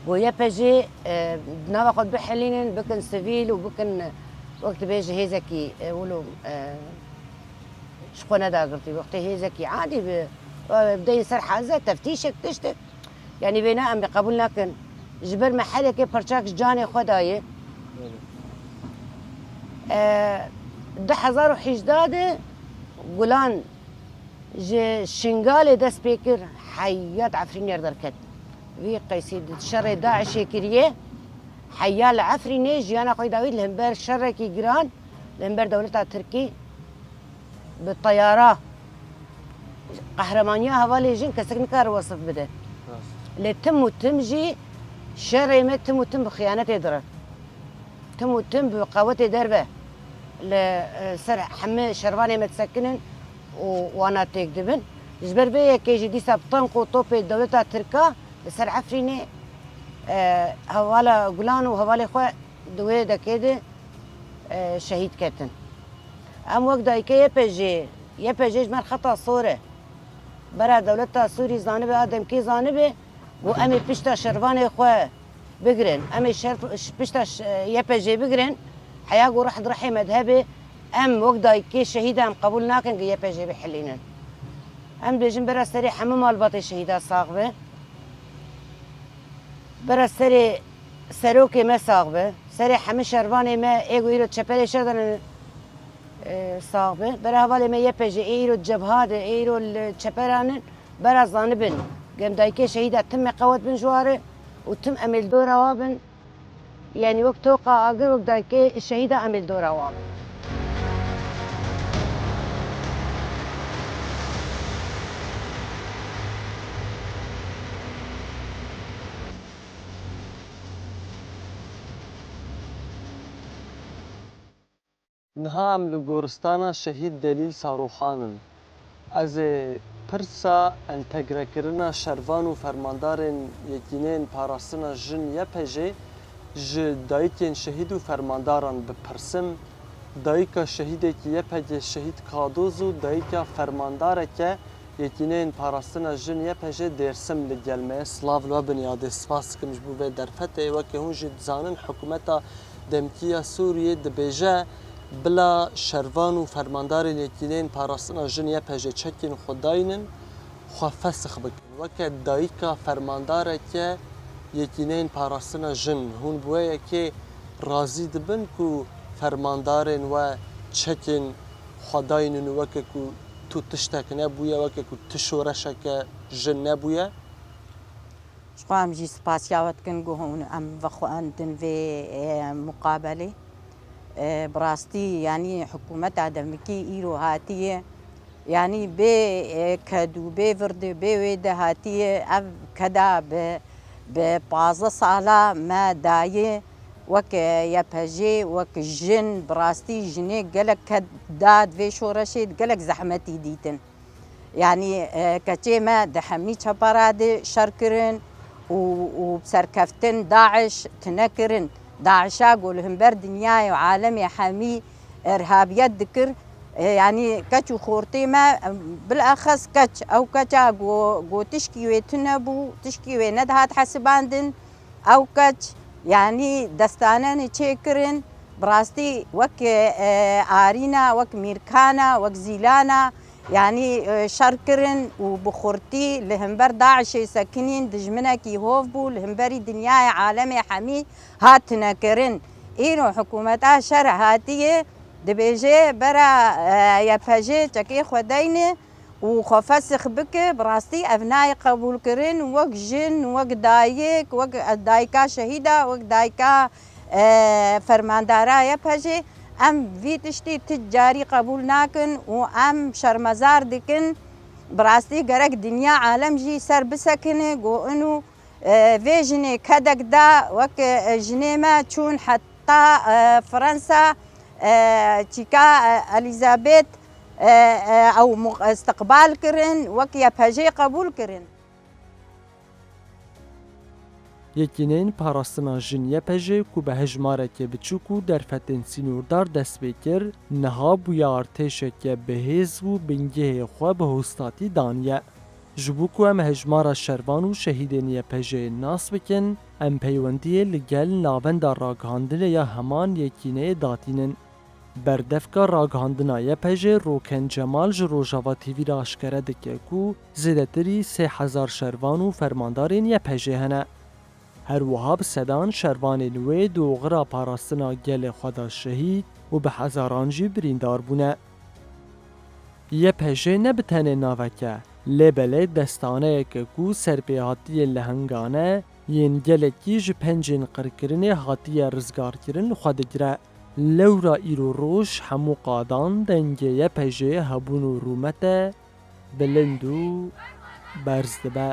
Ku Y P J, e, di nava xwe bihelînin, bikin sivîl û bikin, wek dibêje hêzekî, e, wilo, e, ji xwe nedagirtî. Wextê hêzekî adî bi, e, bideyên ser heze, teftîşek, tiştek. Yanî vêna em ê qebûl nakin. Ji ber me herekê parçak ji canê xwe dayê. E, du hezar û hejdeh de Gulan ji Şingalê dest pê kir, heya li Efrînê derket. Vî qeysî di şerê DAIŞê kiriye, heya li Efrînê jiyana xwe dawî li hember şerekî giran, li hember dewleta Tirkî bi teyara. Qehremaniya hevalê jin kesek nikare wesif bide. Rast. Lê tim û tim jî şerê me tim û tim bi xiyanetê dire. Tim û tim bi qewetê derve li, e, ser hemî şervanê me disekinin û wana têk dibin. Ji ber vê yekê jî dîsa bi tank û topê dewleta Tirka li ser Efrînê, e, hevala Gulan û hevalê xwe di wê dekê de, e, şehîd ketin. Em wek dayikê Y P J, Y P J ji me re xeta sor e. Bera dewleta Sûrî zanibe, a demkî zanibe, got, "Em ê pişta şervanê xwe bigirin. Em ê şer, pişta ş-, Y P J bigirin. Heya ku rih di rihê me de hebe, em wek dayikê şehîd em qebûl nakin ku Y P J bihilînin." Em dibêjin bera serê hemû malbatê şehîda sax be. Bera serê serokê me sax be. Serê hemû şervanê me ê ku îro çeperê şer de ne, e, sax be. Bera hevalê me Y P J ê îro cebha de, ê îro li çeperan in, bera zanibin. Gem dayikê şehîda tim me qewet bin ji ware û tim em ê li dora wa bin. Yanî wek toqa agir, wek dayikê şehîda em ê li dora wan bin. Niha em li goristana şehîd Delîl Saroxan in. Ez ê pirsa entegrekirina şervan û fermandarên Yekîneyên Parastina Jin Y P J ji dayikên şehîd û fermandaran bipirsim. Dayika şehîdekî Y P G şehîd Kadoz û dayika fermandareke Yekîneyên Parastina Jin Y P J Dêrsim li gel me ye. Silav li we bin yadê, spas dikim ji bo vê derfetê. Weke hûn jî dizanin, hikûmeta demkî ya Sûriyê dibêje, bila şervan û fermandarên Yekîneyên Parastina Jin Y P J çekên xwe daynin, xwe fesix bikin. Weke dayika fermandareke Yekîneyên Parastina Jin, hûn bi wê yekê razî dibin ku fermandarên we çekên xwe daynin û weke ku tu tiştek nebûye, weke ku tu şoreşeke jin nebûye? Ji xwe em jî spasiya we dikin ku hûn em vexwendin vê, e, muqabelê. E, bi rastî, yanî hikûmeta demikî îro hatiye, yanî bê, e, ked û bê virdê, bê wê de hatiye, ev keda bi, bi pazdeh sala me daye, wek, e, Y P J, wek jin, bi rastî jinê gelek ked da di vê şoreşê, gelek zehmetî dîtin. Yanî, e, keçê me di hemî çepera de şer kirin û, û bi serkeftin DAIŞ tune kirin. DAIŞa ku li hember dinyayê û alemê hemî irhabiyet dikir. E, yanî keç û xortê me, e, bilaxes keç, ew keça ku, ku tişkî wê tune bû, tişkî wê nedihat hesibandin, ew keç, yanî destanenê çêkirin, bi rastî wek, e, arîna, wek mîrkana, wek zîlana, yanî, e, şer kirin û bi xurtî li hember DAIŞê sekinîn, dijminekî hov bû, li hemberî dinyayê alemê hemî hatine kirin. Îro hikûmeta şer hatiye dibêje bera, e, Y P J çekê xwe deyne, û xwe fesix bike, bi rastî ev nayê qebûlkirin, wek jin, wek dayik, wek dayika şehîda, wek dayika, e, fermandara Y P G, em vî tiştî ti carî qebûl nakin û em şermezar dikin. Bi rastî gerek dinya alem jî ser bisekine, go inu, e, vê jinê kedek da, wek, e, jinê me çûn heta, e, Fransa, e, çîka, e, Elizabeth, e, e, ew mu-, istiqbal kirin, wek Y P G qebûl kirin. Yekîneyên Parastina Jin Y P G ku bi hejmareke biçûk û derfetên sînordar dest pê kir, niha bûye artêşeke bihêz û bingehê xwe bi hostatî daniye. Ji bo ku em hejmara şervan û şehîdên Y P G'ê nas bikin, em peywendiyê li gel Navenda Ragihandinê ya heman yekîneyê datînin. Berdevka ragihandina Y P G Roken Cemal ji Rojava T V re aşkere dike ku zêdetirî sê hezar şervan û fermandarên Y P G hene. Her wiha bi sedan şervanên wê di oxira parastina gelê xwe de şehîd û bi hezaran jî birîndar bûne. Y P J ne bi tenê navek e, lê belê destaneyek e ku serpêhatiyên lehengane yên gelekî ji pencên qirkirinê hatiye rizgarkirin li xwe digire. Lewra îro roj hemû qadan dengê Y P J'ê hebûn û rûmet e, bilind û berz dibe.